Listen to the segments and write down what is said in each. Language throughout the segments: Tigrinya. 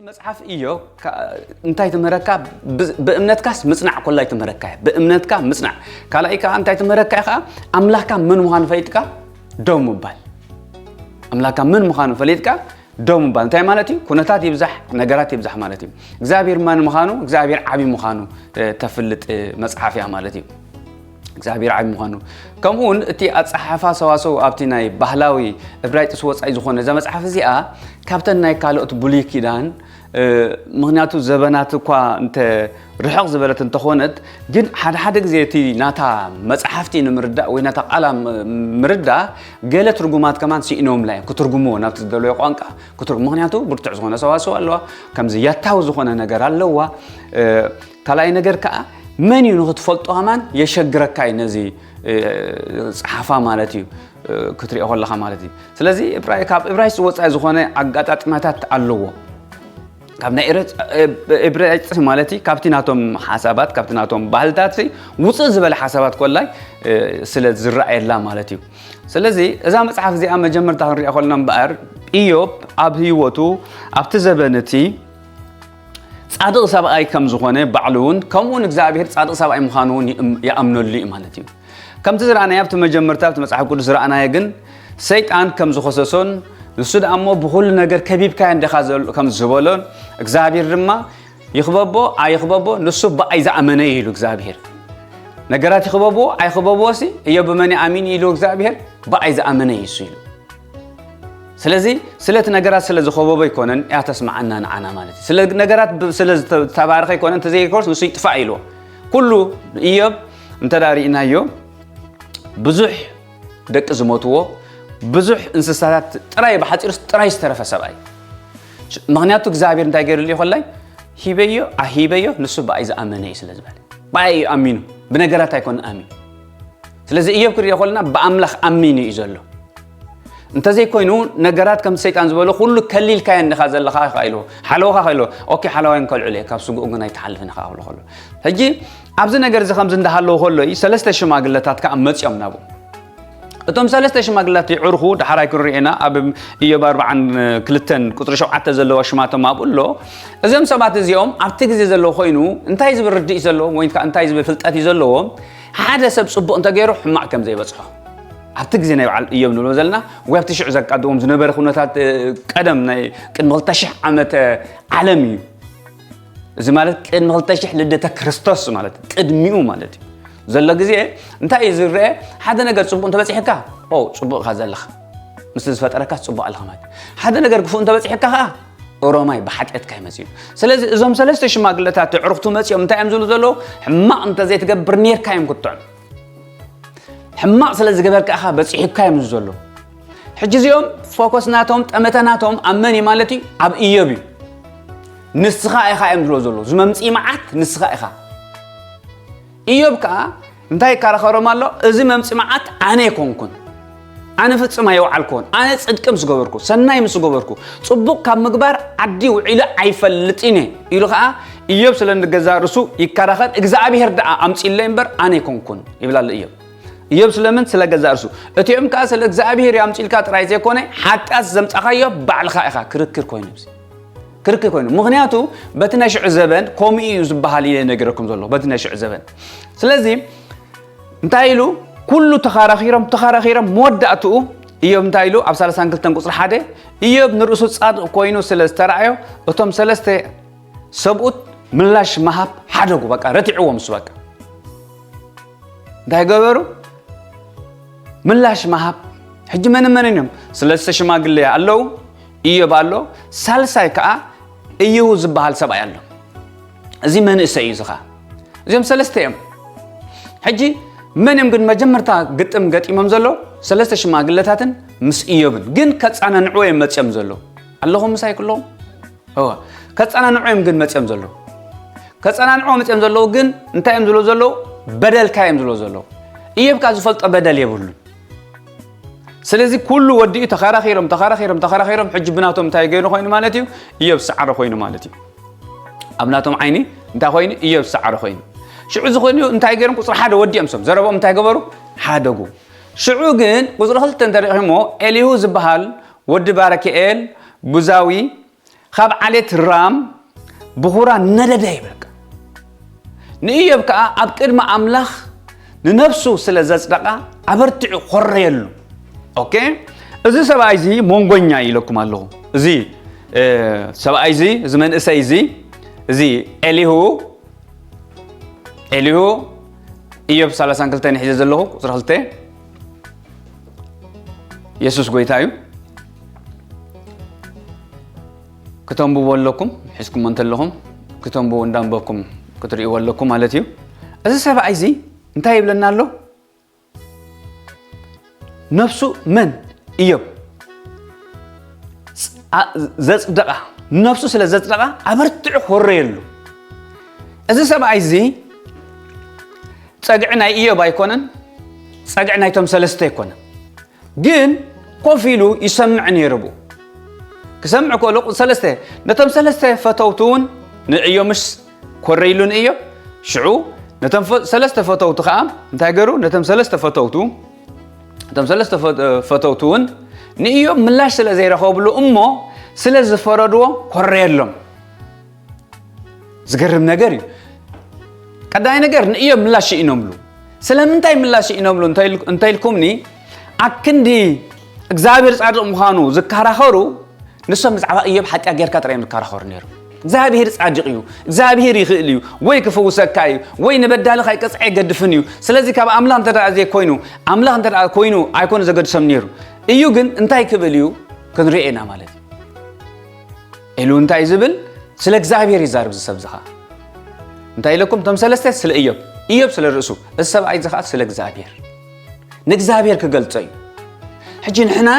መጽሓፍ ኢዮብ እንታይ ትምህረካ? ብእምነትካስ ምጽናዕ ኮላይ ትምህረካ እያ። ብእምነትካ ምጽናዕ። ካልኣይ ከዓ እንታይ ትምህረካ እያ? ከዓ ኣምላኽካ መን ምዃኑ ፈሊጥካ ደው ምባል። ኣምላኽካ መን ምዃኑ ፈሊጥካ ደው ምባል እንታይ ማለት እዩ? ኩነታት ይብዛሕ፣ ነገራት ይብዛሕ ማለት እዩ። እግዚኣብሔር መን ምዃኑ፣ እግዚኣብሔር ዓብዪ ምዃኑ ተፍልጥ መጽሓፍ እያ ማለት እዩ። እግዚኣብሔር ዓቢ ምዃኑ። ከምኡ እውን እቲ ኣጸሓሕፋ ሰዋስው ኣብቲ ናይ ባህላዊ እብራይጥስ ወጻኢ ዝኾነ እዛ መጽሓፍ እዚኣ ካብተን ናይ ካልኦት ብሉይ ኪዳን ምኽንያቱ ዘበናት እኳ እንተ ርሕቕ ዝበለት እንተኾነት ግን ሓደ ሓደ ግዜ እቲ ናታ መጽሓፍቲ ንምርዳእ ወይ ናታ ቃላ ምርዳእ ገለ ትርጉማት ከማን ስኢኖምላ እዮም ክትርጉምዎ ናብቲ ዝደለዮ ቋንቋ ክትርጉም ምኽንያቱ ብርቱዕ ዝኾነ ሰዋስው ኣለዋ ከምዚ ያታዊ ዝኾነ ነገር ኣለዋ ካልኣይ ነገር ከዓ መን እዩ ንክትፈልጦ ከማን የሸግረካ እዩ ነዚ ፀሓፋ ማለት እዩ ክትሪኦ ከለካ ማለት እዩ ስለዚ ካብ እብራይስ ወፃኢ ዝኮነ ኣጋጣጥማታት ኣለዎ ካብ ናይ እብራይስ ማለት ካብቲ ናቶም ሓሳባት ካብቲ ናቶም ባህልታት ውፅእ ዝበለ ሓሳባት ኮላይ ስለ ዝረኣየላ ማለት እዩ ስለዚ እዛ መፅሓፍ እዚኣ መጀመርታ ክንሪኣ ከለና እምበኣር ኢዮብ ኣብ ህይወቱ ኣብቲ ዘበን እቲ ጻድቕ ሰብኣይ ከም ዝኾነ ባዕሉ እውን ከምኡ እውን እግዚኣብሔር ጻድቕ ሰብኣይ ምዃኑ እውን ይኣምነሉ እዩ ማለት እዩ። ከምቲ ዝረኣናዮ ኣብቲ መጀመርታ ኣብቲ መጽሓፍ ቅዱስ ዝረኣናዮ ግን ሰይጣን ከም ዝኸሰሶን ንሱ ደኣ እሞ ብኹሉ ነገር ከቢብካዮ እንዲኻ ከም ዝበሎን እግዚኣብሔር ድማ ይኽበቦ ኣይኽበቦ ንሱ ብኣይ ዝኣመነ እዩ ኢሉ እግዚኣብሔር ነገራት ይኽበብዎ ኣይኽበብዎ ሲ እዮ ብመን ይኣሚን ኢሉ እግዚኣብሔር ብኣይ ዝኣመነ እዩ እሱ ኢሉ ስለዚ ስለቲ ነገራት ስለ ዝኸበቦ ኣይኮነን እያ ተስማዓና ንዓና ማለት እዩ። ስለ ነገራት ስለ ዝተባረኸ ኣይኮነን እንተዘይኮርስ ንሱ ይጥፋእ ኢልዎ። ኩሉ ኢዮብ እንተ ርኢናዮ ብዙሕ ደቂ ዝሞትዎ ብዙሕ እንስሳታት ጥራይ ብሓፂሩስ ጥራይ ዝተረፈ ሰብኣይ ምክንያቱ እግዚኣብሔር እንታይ ገይሩሉ ይኮላይ ሂበዮ ኣሂበዮ ንሱ ብኣይ ዝኣመነ እዩ ስለ ዝበለ ብኣይ እዩ ኣሚኑ ብነገራት ኣይኮነ ኣሚኑ ስለዚ እዮብ ክሪኦ ከለና ብኣምላኽ ኣሚኑ እዩ ዘሎ እንተዘይኮይኑ ነገራት ከም ሰይጣን ዝበሎ ኩሉ ከሊልካዮ እንዲኻ ዘለኻ ኢልዎ ሓለወኻ ከኢልዎ ኦኬ ሓለዋይ እንከልዕሉ እየ ካብ ስግኡ ግን ኣይትሓልፍን ኢኻ ክብሎ ከሎ ሕጂ ኣብዚ ነገር እዚ ከምዚ እንዳሃለዎ ከሎ እዩ ሰለስተ ሽማግለታት ከዓ መፅኦም ናብኡ እቶም ሰለስተ ሽማግለታት ይዕርኹ ዳሕራይ ክንሪኤና ኣብ ኢዮብ ኣርባዓን ክልተን ቁፅሪ ሸውዓተ ዘለዋ ሽማቶም ኣብኡ ኣሎ እዞም ሰባት እዚኦም ኣብቲ ግዜ ዘለዎ ኮይኑ እንታይ ዝብል ርድእ ዘለዎም ወይ እንታይ ዝብል ፍልጠት እዩ ዘለዎም ሓደ ሰብ ፅቡቕ እንተገይሩ ሕማቕ ከም ዘይበፅሖ ኣብቲ ግዜ ናይ በዓል እዮም ንብሎ ዘለና ወይ ኣብቲ ሽዑ ዘጋጥሞም ዝነበረ ኩነታት ቀደም ናይ ቅድሚ ክልተ ሽሕ ዓመተ ዓለም እዩ እዚ ማለት ቅድሚ ክልተ ሽሕ ልደተ ክርስቶስ ማለት ቅድሚኡ ማለት እዩ ዘሎ ግዜ እንታይ እዩ ዝረአ ሓደ ነገር ፅቡቕ እንተበፂሕካ ኦ ፅቡቕ ኢኻ ዘለኻ ምስ ዝፈጠረካ ፅቡቕ ኣለኻ ማለት ሓደ ነገር ክፉእ እንተበፂሕካ ከዓ ኦሮማይ ብሓጢኣትካ ይመፅኡ ስለዚ እዞም ሰለስተ ሽማግለታት ዕርኽቱ መፂኦም እንታይ እዮም ዝብሉ ዘለዉ ሕማቕ እንተዘይትገብር ነርካ እዮም ክትጥዕም ሕማቕ ስለ ዝገበርካ ኢኻ በፂሑካ እዮም ዝብሉ ዘለዉ ሕጂ እዚኦም ፎኮስ ናቶም ጠመተ ናቶም ኣብ መን እዩ ማለት እዩ ኣብ እዮብ እዩ ንስኻ ኢኻ እዮም ዝብሎ ዘለዉ ዝመምፅኢ መዓት ንስኻ ኢኻ እዮብ ከዓ እንታይ ይከራኸሮም ኣሎ እዚ መምፂ መዓት ኣነ ኣይኮንኩን ኣነ ፍፅም ኣየውዓልኩዎን ኣነ ፅድቂ ምስ ገበርኩ ሰናይ ምስ ገበርኩ ፅቡቕ ካብ ምግባር ዓዲ ውዒለ ኣይፈልጥን እየ ኢሉ ከዓ እዮብ ስለ ንገዛ ርእሱ ይከራኸር እግዚኣብሄር ደኣ ኣምፂለይ እምበር ኣነ ኣይኮንኩን ይብል ኣሎ እዮብ እዮብ ስለምን ስለ ገዛ ርእሱ እቲኦም ከዓ ስለ እግዚኣብሄር ኣምፂልካ ጥራይ ዘይኮነ ሓጢኣት ዘምፃኻዮ ባዕልኻ ኢኻ ክርክር ኮይኑ ክርክር ኮይኑ ምክንያቱ በቲ ናይ ሽዑ ዘበን ከምኡ እዩ ዝበሃል እየ ነግረኩም ዘሎ በቲ ናይ ሽዑ ዘበን ስለዚ እንታይ ኢሉ ኩሉ ተኻራኺሮም ተኻራኺሮም መወዳእትኡ እዮብ እንታይ ኢሉ ኣብ 32 ቁፅሪ ሓደ እዮብ ንርእሱ ጻድቕ ኮይኑ ስለ ዝተረኣዮ እቶም ሰለስተ ሰብኡት ምላሽ መሃብ ሓደጉ በቃ ረቲዕዎም እሱ በቃ እንታይ ገበሩ ምላሽ መሃብ ሕጂ መን መንን እዮም ሰለስተ ሽማግለ ኣለዉ እዮብ ኣሎ ሳልሳይ ከዓ እዩ ዝበሃል ሰብኣይ ኣሎ እዚ መንእሰይ እዩ ዝኻ እዚኦም ሰለስተ እዮም ሕጂ መን እዮም ግን መጀመርታ ግጥም ገጢሞም ዘለዉ ሰለስተ ሽማግለታትን ምስ እዮብን ግን ከፃናንዕዎ እዮም መፅኦም ዘለዉ ኣለኹም ምሳይ ኩለኹም እወ ከፀናንዑ እዮም ግን መፅኦም ዘለዉ ከፀናንዑ መፅኦም ዘለዉ ግን እንታይ እዮም ዝብሉ ዘለዉ በደልካ እዮም ዝብሉ ዘለዉ እዮብ ከዓ ዝፈልጦ በደል የብሉን ስለዚ ኩሉ ወዲኡ ተኸራኺሮም ተኸራኺሮም ተኸራኺሮም ሕጂ ብናቶም እንታይ ገይሩ ኮይኑ ማለት እዩ እዮብ ዝሰዓረ ኮይኑ ማለት እዩ ኣብ ናቶም ዓይኒ እንታይ ኮይኑ እዮብ ዝሰዓረ ኮይኑ ሽዑ ዝኾይኑ እንታይ ገይሮም ቁፅሪ ሓደ ወዲኦም ሶም ዘረቦም እንታይ ገበሩ ሓደጉ ሽዑ ግን ቁፅሪ ክልተ እንተሪእሞ ኤሊሁ ዝበሃል ወዲ ባረክኤል ቡዛዊ ካብ ዓሌት ራም ብኹራ ነደደ ይብለካ። ንኢዮብ ከኣ ኣብ ቅድሚ ኣምላኽ ንነፍሱ ስለ ዘጽደቓ ኣበርቲዑ ኾረየሉ። ኦኬ፣ እዚ ሰብኣይ እዚ መንጎኛ ኢለኩም ኣለኹ። እዚ ሰብኣይ እዚ፣ እዚ መንእሰይ እዚ፣ እዚ ኤሊሁ፣ ኤሊሁ፣ ኢዮብ ሰላሳን ክልተን ሒዘ ዘለኹ ቁጽሪ ክልተ። የሱስ ጎይታ እዩ። ክተንብቦ ኣለኩም፣ ሒዝኩሞ እንተለኹም ክተንብቦ እንዳንበብኩም ክትርእይዎ ኣለኩም ማለት እዩ። እዚ ሰብኣይ እዚ እንታይ ይብለና ኣሎ? ነፍሱ መን? ኢዮብ ዘጽደቓ፣ ነፍሱ ስለ ዘጽደቓ ኣበርቲዑ ኮረየሉ። እዚ ሰብኣይ እዚ ጸግዒ ናይ ኢዮብ ኣይኮነን፣ ጸግዒ ናይቶም ሰለስተ ኣይኮነን። ግን ኮፍ ኢሉ ይሰምዕ ነይሩ። ብኡ ክሰምዕ ከሎ ሰለስተ፣ ነቶም ሰለስተ ፈተውቱ እውን ንእዮ ምሽ ኮረይሉ ንእዮ። ሽዑ ነቶም ፈ- ሰለስተ ፈተውቱ ከዓ እንታይ ገሩ? ነቶም ሰለስተ ፈተውቱ እቶም ሰለስተ ፈ- ፈተውቱ እውን ንእዮ ምላሽ ስለ ዘይረኸብሉ እሞ ስለ ዝፈረድዎ ኮረየሎም። ዝገርም ነገር እዩ። ቀዳይ ነገር ንእዮብ ምላሽ ይኢኖምሉ። ስለምንታይ ምላሽ ይኢኖምሉ እንተኢልኩምኒ፣ ኣክንዲ እግዚኣብሔር ጻድቕ ምዃኑ ዝከራኸሩ፣ ንሶም ብዛዕባ እዮብ ሓጢኣ ጌርካ ጥራይ እዮም ዝከራኸሩ ነይሩ። እግዚኣብሔር ጻድቕ እዩ፣ እግዚኣብሔር ይኽእል እዩ፣ ወይ ክፍውሰካ እዩ፣ ወይ ንበዳልኻ ይቀጽዐ ኣይገድፍን እዩ። ስለዚ ካብ ኣምላኽ እንተ ዘይኮይኑ፣ ኣምላኽ እንተ ኮይኑ ኣይኮነ ዘገድሶም ነይሩ። እዩ ግን እንታይ ክብል እዩ ክንሪኦ ኢና ማለት እዩ። ኢሉ እንታይ ዝብል ስለ እግዚኣብሔር ይዛረብ ዝሰብ ዝኻ እንታይ ኢለኩም? እቶም ሰለስተ ስለ እዮብ፣ እዮብ ስለ ርእሱ፣ እዚ ሰብኣይ እዚ ኸዓ ስለ እግዚኣብሔር፣ ንእግዚኣብሔር ክገልጾ እዩ። ሕጂ ንሕና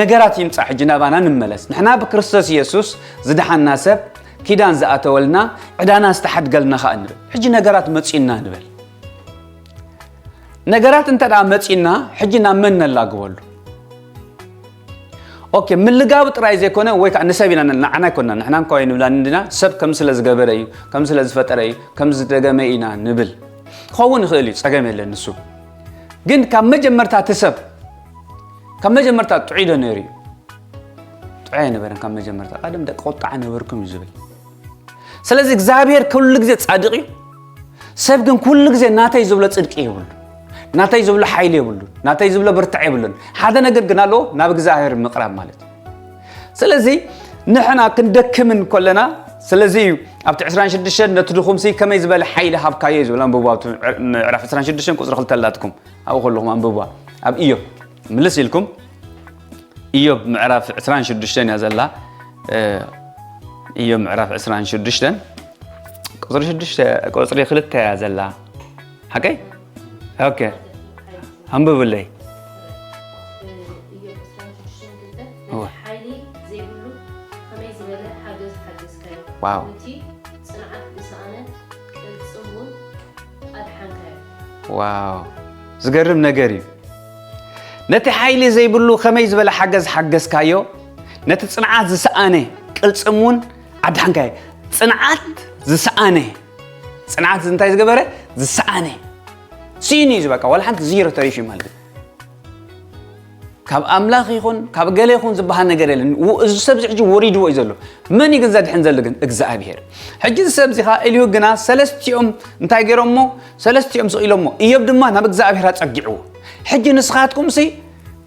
ነገራት ይምጻእ፣ ሕጂ ናባና ንመለስ። ንሕና ብክርስቶስ ኢየሱስ ዝደሓና ሰብ፣ ኪዳን ዝኣተወልና፣ ዕዳና ዝተሓድገልና ኸዓ ንብል። ሕጂ ነገራት መጺኡና ንበል። ነገራት እንተ ደኣ መጺኡና፣ ሕጂ ናብ መን ነላግበሉ? ኦኬ፣ ምልጋቡ ጥራይ ዘይኮነ፣ ወይ ከዓ ንሰብ ኢና ንብል፣ ንዓና ኣይኮንና፣ ንሕና እንኳ ኣይንብላን እንዲና፣ ሰብ ከም ስለ ዝገበረ እዩ፣ ከም ስለ ዝፈጠረ እዩ፣ ከም ዝደገመ ኢና ንብል። ክኸውን ይኽእል እዩ፣ ጸገም የለን ንሱ። ግን ካብ መጀመርታ እቲ ሰብ፣ ካብ መጀመርታ ጥዑይ ዶ ነይሩ እዩ? ጥዑይ ኣይነበረን ካብ መጀመርታ። ቀደም ደቂ ቁጥዓ ነበርኩም እዩ ዝብል። ስለዚ እግዚኣብሔር ኩሉ ግዜ ጻድቕ እዩ። ሰብ ግን ኩሉ ግዜ ናተይ ዝብሎ ጽድቂ የብሉ፣ ናተይ ዝብሎ ሓይሊ የብሉ፣ ናተይ ዝብሎ ብርታዕ የብሉን። ሓደ ነገር ግን ኣለዎ፣ ናብ እግዚኣብሔር ምቕራብ ማለት እዩ። ስለዚ ንሕና ክንደክምን ከለና፣ ስለዚ እዩ ኣብቲ ዕስራን ሽዱሽተን ነቲ ድኹምሲ ከመይ ዝበለ ሓይሊ ሃብካዮ እዩ ዝብል። ኣንብቡ፣ ኣብቲ ምዕራፍ ዕስራን ሽዱሽተን ቁጽሪ ክልተ ኣላትኩም፣ ኣብኡ ከለኹም ኣንብቡዋ። ኣብ ኢዮብ ምልስ ኢልኩም፣ ኢዮብ ምዕራፍ ዕስራን ሽዱሽተን እያ ዘላ። እ፣ ኢዮብ ምዕራፍ ዕስራን ሽዱሽተን ቁጽሪ ሽዱሽተ፣ ቁጽሪ ክልተ እያ ዘላ። ሓቀይ? ኦኬ። ኣንብብለይ። ኢዮብ ዕስራን ሽዱሽተን ክልተ፣ እወ። ነቲ ሓይሊ ዘይብሉ ከመይ ዝበለ ሓገዝ ሓገዝካዮ? ዋው። ነቲ ጽንዓት ዝሰኣነ ቅልጽም እውን ኣድሓንካዮ። ዋው። ዝገርም ነገር እዩ። ነቲ ሓይሊ ዘይብሉ ከመይ ዝበለ ሓገዝ ሓገዝካዮ? ነቲ ጽንዓት ዝሰኣነ ቅልጽም እውን ኣድሓንካዮ። ጽንዓት ዝሰኣነ፣ ጽንዓት እንታይ ዝገበረ? ዝሰኣነ። ስኢኑ እዩ ዝበቃ፣ ዋላ ሓንቲ ዚሮ ተሪፉ እዩ ማለት እዩ። ካብ ኣምላኽ ይኹን ካብ ገለ ይኹን ዝበሃል ነገር የለን። ው-፣ እዚ ሰብ እዚ ሕጂ ወሪድዎ እዩ ዘሎ። መን እዩ ግን ዘድሕን ዘሎ ግን? እግዚኣብሔር። ሕጂ እዚ ሰብ እዚ ኸዓ ኤልሁ ግና ሰለስቲኦም እንታይ ገይሮሞ? ሰለስቲኦም ስቕ ኢሎሞ። ኢዮብ ድማ ናብ እግዚኣብሔር ኣጸጊዕዎ። ሕጂ ንስኻትኩምሲ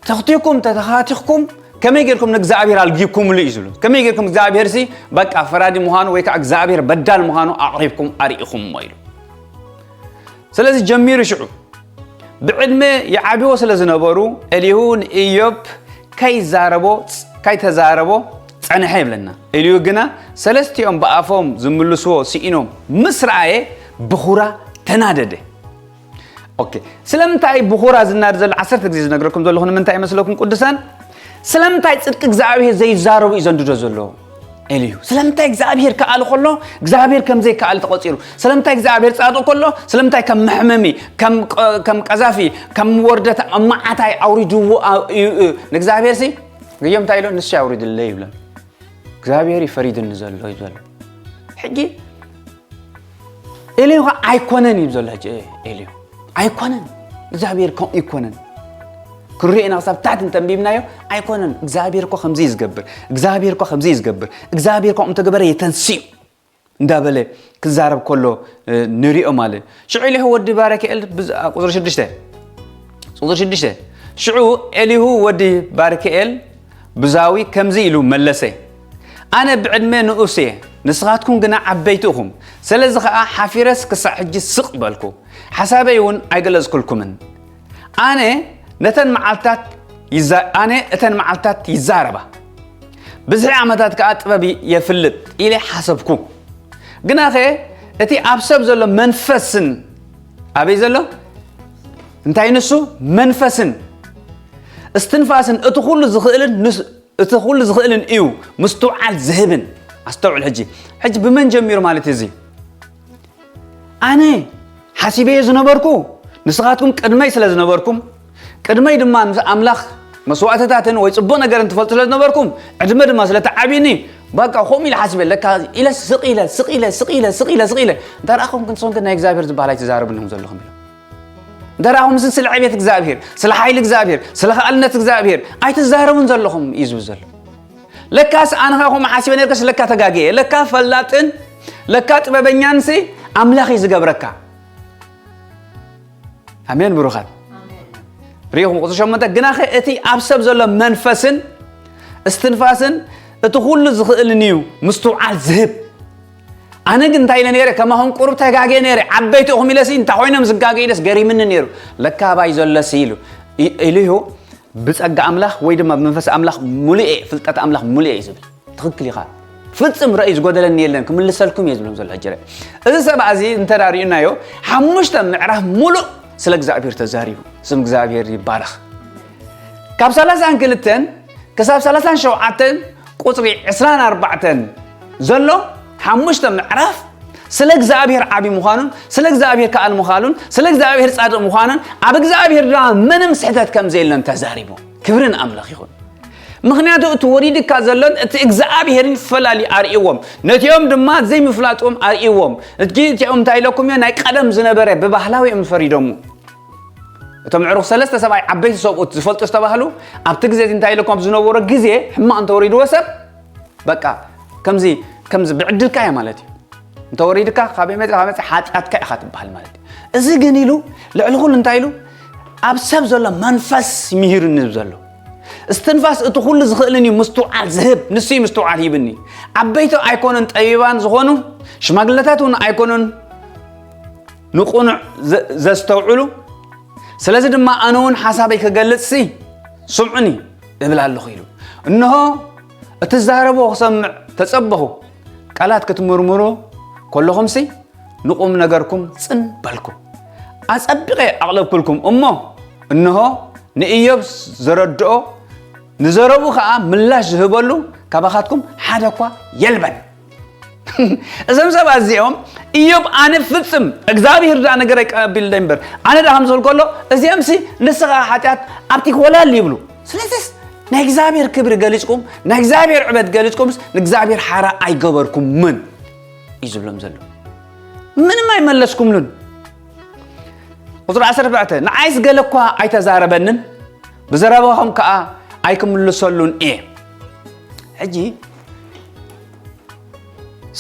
ተኽቲኩም ተተኻቲኽኩም ከመይ ጌርኩም ንእግዚኣብሔር ኣልጊብኩምሉ እዩ ዝብሉ። ከመይ ጌርኩም እግዚኣብሔር ሲ በቃ ፈራዲ ምዃኑ ወይ ከዓ እግዚኣብሔር በዳል ምዃኑ ኣቕሪብኩም ኣርኢኹምሞ ኢሉ። ስለዚ ጀሚሩ ሽዑ ብዕድመ ይዓብዎ ስለ ዝነበሩ ኤሊሁ ንኢዮብ ከይዛረቦ ከይተዛረቦ ጸንሐ ይብለና። ኤሊሁ ግና ሰለስቲኦም ብኣፎም ዝምልስዎ ስኢኖም ምስ ረኣየ ብኹራ ተናደደ። ኦኬ፣ ስለምንታይ ብኹራ ዝናደድ ዘሎ ዓሰርተ ግዜ ዝነግረኩም ዘለኹ ንምንታይ ይመስለኩም ቅዱሳን? ስለምንታይ ጽድቂ እግዚኣብሔር ዘይዛረቡ እዩ ዘንድዶ ዘሎ? ኤልዩ ስለምንታይ እግዚኣብሔር ከኣለ ከሎ እግዚኣብሔር ከም ዘይከኣለ ተቖጺሩ? ስለምንታይ እግዚኣብሔር ጻድቕ ከሎ ስለምንታይ ከም መሕመሚ፣ ከም ቀ-፣ ከም ቀዛፊ፣ ከም ወርደታ፣ ከም መዓታይ ኣውሪድዎ ኣ-፣ እዩ፣ እ-፣ ንእግዚኣብሔር ሲ? ገዮም እንታይ ኢሎ? ንሱ ኣውሪድለይ ይብሎም። እግዚኣብሔር እዩ ፈሪድኒ ዘሎ እዩ ዘሎ። ሕጂ ኤልዩ ኸዓ ኣይኮነን እዩ ዘሎ። ሕጂ ኤልዩ ኣይኮነን፣ እግዚኣብሔር ከምኡ ኣይኮነን። ክንሪኦ ኢና ክሳብ ታሕቲ እንተንቢብናዮ ኣይኮነን እግዚኣብሔር እኮ ከምዚ እዩ ዝገብር እግዚኣብሔር እኮ ከምዚ እዩ ዝገብር እግዚኣብሔር እኮ እንተገበረ የተንስዩ እንዳበለ ክዛረብ ከሎ ንሪኦ ማለት ሽዑ ኢሊሁ ወዲ ባረክኤል ቁፅሪ ሽዱሽተ ቁፅሪ ሽዱሽተ ሽዑ ኤሊሁ ወዲ ባርክኤል ብዛዊ ከምዚ ኢሉ መለሰ ኣነ ብዕድመ ንኡስ እየ ንስኻትኩም ግና ዓበይቲ እኹም ስለዚ ኸዓ ሓፊረስ ክሳዕ ሕጂ ስቕ በልኩ ሓሳበይ እውን ኣይገለጽኩልኩምን ኣነ ነተን መዓልታት ኣነ እተን መዓልታት ይዛረባ ብዝሒ ዓመታት ከዓ ጥበብ የፍልጥ ኢለ ሓሰብኩ ግናኸ እቲ ኣብ ሰብ ዘሎ መንፈስን ኣበይ ዘሎ እንታይ ንሱ መንፈስን እስትንፋስን እቲ ኩሉ ዝኽእልን እቲ ኩሉ ዝኽእልን እዩ ምስትውዓል ዝህብን ኣስተውዕል ሕጂ ሕጂ ብመን ጀሚሩ ማለት እዚ ኣነ ሓሲበዮ ዝነበርኩ ንስኻትኩም ቅድመይ ስለ ዝነበርኩም ቅድመይ ድማ ምስ ኣምላኽ መስዋእትታትን ወይ ፅቡቕ ነገርን ትፈልጡ ስለ ዝነበርኩም ዕድመ ድማ ስለ ተዓብኒ በቃ ከምኡ ኢለ ሓሲበ ለካ ኢለ ስቕ ኢለ ስቕ ኢለ ስቕ ኢለ ስቕ ኢለ ስቕ ኢለ እንተ ደኣ ከምኩም ንስኹም ግን ናይ እግዚኣብሔር ዝበሃል ኣይትዛረብን ዘለኹም ኢሎም እንተ ደኣ ምስ ስለ ዕቤት እግዚኣብሔር ስለ ሓይሊ እግዚኣብሔር ስለ ከኣልነት እግዚኣብሔር ኣይትዛረቡን ዘለኹም እዩ ዝብል ዘሎ ለካስ ኣነ ኸዓ ከምኡ ሓሲበ ነርክስ ለካ ተጋግየ ለካ ፈላጥን ለካ ጥበበኛንሲ ኣምላኽ እዩ ዝገብረካ ኣሜን ብሩኻት ሪኢኹም ቁፅሪ ሸሞንተ ግናኸ እቲ ኣብ ሰብ ዘሎ መንፈስን እስትንፋስን እቲ ኩሉ ዝኽእልን እዩ ምስትውዓል ዝህብ ኣነ ግን እንታይ ኢለ ነይረ ከማኹም ቁሩብ ተጋግየ ነይረ ዓበይቲ ኢኹም ኢለሲ እንታይ ኮይኖም ዝጋገ ኢለስ ገሪምኒ ነይሩ ለካ ኣባይ ዘሎሲ ኢሉ ኢሉ እዩ ብጸጋ ኣምላኽ ወይ ድማ ብመንፈስ ኣምላኽ ሙሉእ እየ ፍልጠት ኣምላኽ ሙሉእ እየ ዝብል ትኽክል ኢኻ ፍጽም ረእይ ዝጎደለኒ የለን ክምልሰልኩም እየ ዝብሎም ዘሎ ሕጂ እዚ ሰብ እዚ እንተ ሪእናዮ ሓሙሽተ ምዕራፍ ሙሉእ ስለ እግዚኣብሔር ተዛሪቡ ስም እግዚኣብሔር ይባረኽ ካብ ሰላሳን ክልተን ክሳብ ሰላሳን ሸውዓተን ቁፅሪ ዕስራን ኣርባዕተን ዘሎ ሓሙሽተ ምዕራፍ ስለ እግዚኣብሔር ዓብዪ ምዃኑን ስለ እግዚኣብሔር ከኣል ምዃኑን ስለ እግዚኣብሔር ፃድቕ ምዃኑን ኣብ እግዚኣብሔር ድማ ምንም ስሕተት ከም ዘየለን ተዛሪቡ ክብርን ኣምላኽ ይኹን ምኽንያቱ እቲ ወሪድካ ዘሎን እቲ እግዚኣብሔርን ፈላሊ ኣርእዎም ነቲኦም ድማ ዘይምፍላጥዎም ኣርእዎም እጅ እቲኦም እንታይ ኢለኩም እዮ ናይ ቀደም ዝነበረ ብባህላዊ እዮም ፈሪዶሙ እቶም ዕሩኽ ሰለስተ ሰብኣይ ዓበይቲ ሰብኡት ዝፈልጡ ዝተባህሉ ኣብቲ ግዜ እዚ እንታይ ኢለኩም ኣብ ዝነበሮ ግዜ ሕማቕ እንተወሪድዎ ሰብ በቃ ከምዚ ከምዚ ብዕድልካ እያ ማለት እዩ እንተወሪድካ ካበይ መፂ ካብ መፂ ሓጢኣትካ ኢኻ ትበሃል ማለት እዩ እዚ ግን ኢሉ ልዕሊ ኩሉ እንታይ ኢሉ ኣብ ሰብ ዘሎ መንፈስ ምሂሩኒ ዘሎ እስትንፋስ እቲ ኩሉ ዝኽእልን እዩ ምስትውዓል ዝህብ ንሱ እዩ ምስትውዓል ሂብኒ ዓበይቲ ኣይኮኑን ጠቢባን ዝኾኑ ሽማግለታት እውን ኣይኮኑን ንቑኑዕ ዘስተውዕሉ ስለዚ ድማ ኣነ እውን ሓሳበይ ክገልጽሲ ስምዑኒ እብል ኣለኹ ኢሉ እንሆ እትዛረብዎ ክሰምዕ ተጸበኹ ቃላት ክትምርምሩ ከለኹምሲ ንቁም ነገርኩም ጽን በልኩ ኣጸቢቐ ኣቕለብኩልኩም እሞ እንሆ ንእዮብ ዘረድኦ ንዘረብኡ ኸዓ ምላሽ ዝህበሉ ካባኻትኩም ሓደ እኳ የልበን እዞም ሰባት እዚኦም እዮብ ኣነ ፍጽም እግዚኣብሔር ዳ ነገር ኣይቀቢል ዳ እምበር ኣነ ዳ ከም ዝብል ከሎ እዚኦም ሲ ንስኻ ሓጢኣት ኣብቲ ኮላል ይብሉ ስለዚስ ናይ እግዚኣብሔር ክብሪ ገሊጽኩም ናይ እግዚኣብሔር ዕበት ገሊጽኩምስ ንእግዚኣብሔር ሓራ ኣይገበርኩምን እዩ ዝብሎም ዘሎ ምንም ኣይመለስኩምሉን ቁፅሪ ዓሰርተ ኣርባዕተ ንዓይስ ገለ እኳ ኣይተዛረበንን ብዘረባኹም ከዓ ኣይክምልሰሉን እየ ሕጂ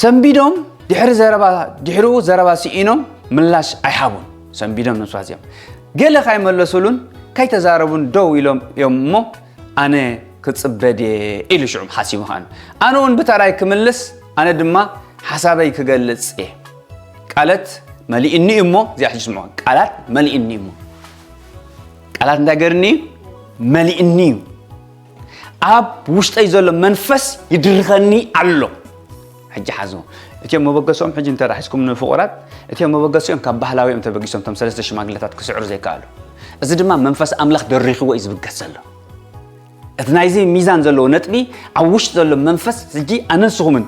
ሰንቢዶም ድሕሪ ዘረባ ድሕሪኡ ዘረባ ስኢኖም ምላሽ ኣይሃቡን ሰንቢዶም ነብስዋት እዚኦም ገለ ካይመለሱሉን ከይተዛረቡን ደው ኢሎም እዮም እሞ ኣነ ክፅበድ እየ ኢሉ ሽዑ ሓሲቡ ከኣ ኣነ እውን ብተራይ ክምልስ ኣነ ድማ ሓሳበይ ክገልፅ እየ ቃለት መሊእኒ እዩ እሞ እዚኣ ሕጂ ስምዑ ቃላት መሊእኒ እዩ እሞ ቃላት እንታይ ገርኒ እዩ መሊእኒ እዩ ኣብ ውሽጠይ ዘሎ መንፈስ ይድርኸኒ ኣሎ ሕጂ ሓዝዎ እቲኦም መበገሶም ሕጂ እንተ ሒዝኩም ንፍቑራት እቲኦም መበገሲኦም ካብ ባህላዊ እዮም ተበጊሶም እቶም ሰለስተ ሽማግለታት ክስዕሩ ዘይከኣሉ እዚ ድማ መንፈስ ኣምላኽ ደሪኽዎ እዩ ዝብገስ ዘሎ እቲ ናይዚ ሚዛን ዘለዎ ነጥቢ ኣብ ውሽጢ ዘሎ መንፈስ ሕጂ ኣነንስኹምን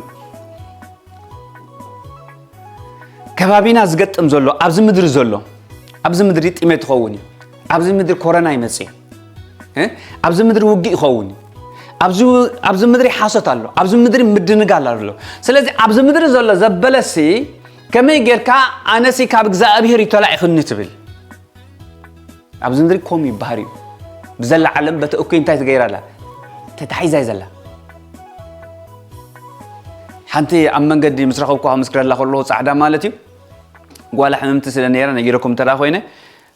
ከባቢና ዝገጥም ዘሎ ኣብዚ ምድሪ ዘሎ ኣብዚ ምድሪ ጥሜት ይኸውን እዩ ኣብዚ ምድሪ ኮረና ይመፅእ እዩ ኣብዚ ምድሪ ውግእ ይኸውን እዩ ኣብዚ ምድሪ ሓሶት ኣሎ ኣብዚ ምድሪ ምድንጋል ኣሎ ስለዚ ኣብዚ ምድሪ ዘሎ ዘበለሲ ከመይ ጌርካ ኣነሲ ካብ እግዚኣብሔር እዩ ተላኢኽኒ ትብል ኣብዚ ምድሪ ኮም ይበሃል እዩ ብዘላ ዓለም በቲ እኩይ እንታይ ትገይራ ኣላ? ተታሒዛ እያ ዘላ። ሓንቲ ኣብ መንገዲ ምስ ረኸብኩዋ ምስክረላ ከለኹ፣ ጻዕዳ ማለት እዩ፣ ጓላ ሕምምቲ ስለ ነይራ፣ ነጊረኩም እንተ ደኣ ኮይነ፣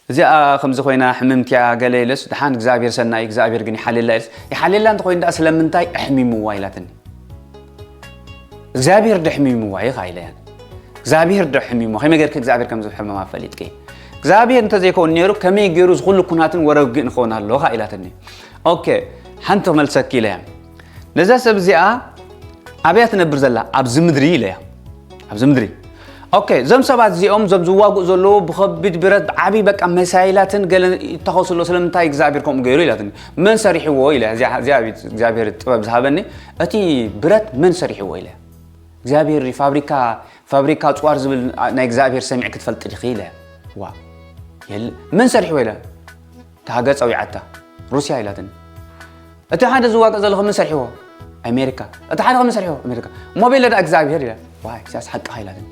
እዚኣ ከምዚ ኮይና ሕምምቲ እያ ገለ ኢለስ፣ ደሓን እግዚኣብሔር ሰናይ፣ እግዚኣብሔር ግን ይሓልየላ ኢለስ፣ ይሓልየላ እንተኾይኑ ደኣ ስለምንታይ ኣሕሚምዋ ኢላትኒ። እግዚኣብሔር ዶ ኣሕሚምዋ ኢኻ ኢለያ። እግዚኣብሔር ዶ ኣሕሚምዋ? ከመይ ጌርኪ እግዚኣብሔር ከም ዝሕመማ ፈሊጥኪ? እግዚኣብሔር እንተዘይከውን ነይሩ ከመይ ገይሩ እዚ ኩሉ ኩናትን ወረ ውግእን ክኸውን ኣለዎ ኢላትኒ። ኦኬ፣ ሓንቲ ክመልሰኪ ኢለያ። ነዛ ሰብ እዚኣ ኣብያ ትነብር ዘላ? ኣብዚ ምድሪ ኢለያ። ኣብዚ ምድሪ። ኦኬ፣ እዞም ሰባት እዚኦም፣ እዞም ዝዋግኡ ዘለዉ ብኸቢድ ብረት፣ ብዓቢ በቃ መሳይላትን ገለን ይታኸሱ ኣለዉ። ስለምንታይ እግዚኣብሔር ከምኡ ገይሩ ኢላትኒ። መን ሰሪሕዎ ኢለ። እዚኣ፣ እዚኣ እግዚኣብሔር ጥበብ ዝሃበኒ። እቲ ብረት መን ሰሪሕዎ ኢለ። እግዚኣብሔር ፋብሪካ፣ ፋብሪካ ኣጽዋር ዝብል ናይ እግዚኣብሔር ሰሚዕኪ ትፈልጢ ዲኺ ኢለ። ዋ። የለ። መን ሰሪሕዎ ኢለ። እታ ሃገር ጸዊዓታ። ሩስያ ኢላትኒ። እቲ ሓደ ዝዋግእ ዘሎ ከመን ሰሪሕዎ? ኣሜሪካ። እቲ ሓደ ከመን ሰሪሕዎ? ኣሜሪካ። እሞ ቤለ ደኣ እግዚኣብሔር ኢላ። ዋይ፣ እዚኣስ ሓቅኻ ኢላትኒ።